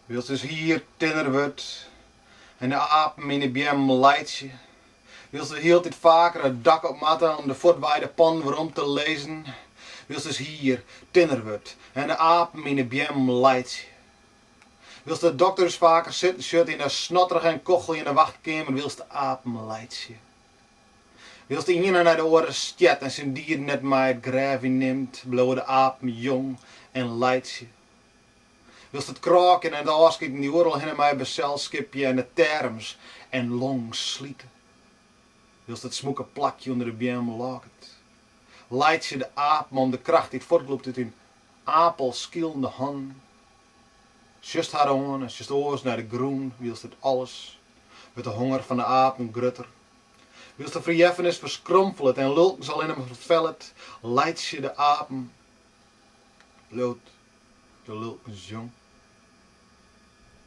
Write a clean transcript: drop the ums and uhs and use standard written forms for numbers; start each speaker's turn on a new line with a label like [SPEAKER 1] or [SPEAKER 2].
[SPEAKER 1] Wylst ús hier tinner wurdt en de apen yn 'e beammen laitsje. Wylst we hieltyd faker it dak op moatte om de fuortwaaide pannen werom te lizzen. Wylst ús hier tinner wurdt en de apen yn 'e beammen laitsje. Wylst de dokter ús faker sitten sjocht yn de snotterige en kocheljende wachtkeamer wylst de apen laitsje. Wylst de iene nei de oare stjert en syn dieden net mei it grêf yn nimt, bliuwe de apen jong en laitsje. Wylst it krôkjen en it ôfskiten dy oeral hinne mei beselskipje en de terms en longen slite. Wylst it smûke plakje ûnder de beam lôket. Laitsje de apen om de kracht dy't fuortglûpt út dyn apelskylende hannen. Sjochst har oan en sjochst oars nei de grûn wylst dit alles wurdt de honger fan de apen grutter. Wylst de ferjeffenis ferskromfelet en lulkens allinne mar ferfellet, laitsje de apen. Bliuwt de lulkens jong.